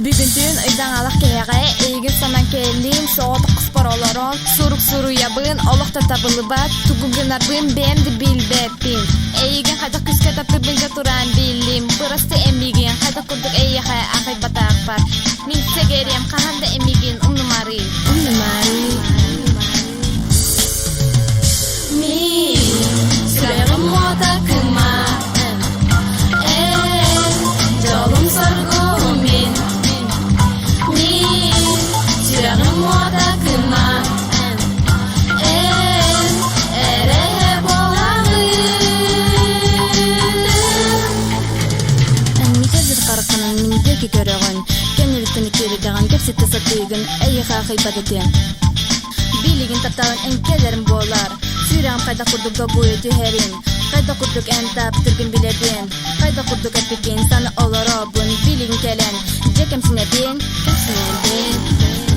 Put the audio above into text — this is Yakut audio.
Бүгүн түүн ыйдаҥалах кэһэҕэ эйигин санаан кэллим, соҕотох хоспор олорон, сурук суруйабын, олох да табыллыбат, тугу гынарбын бэйэм да билбэппин. Эйигин хайдах күүскэ таптыырбын дьэ туран биллим, бырастыы эмигин, хайдах курдук эйиэхэ аахайбатахпар. Мин сэгэриэм хаһан да эмигин умнумарый, умнумарый. Мин сүрэҕим уота кыма, эн дьолум соргум мин. Мин сүрэҕим уота кыма, эн эрэһэ буолаҕын. Митэзир хараххынан мин диэки көрөҕүн, кэннириттэн киэридэҕин кэпсэтэ сатыыгын, эйиэхэ аахайбат этим. Билигин тапталын эҥкэлэрим буолар, сүрэҕим хайдах курдук долгуйа түһэрин, хайдах курдук эн таптыыргын билэбин, хайдах курдук эппиккин сана олоробун, билигин кэлэн, дьэ кэмсинэбин, кэмсинэбин.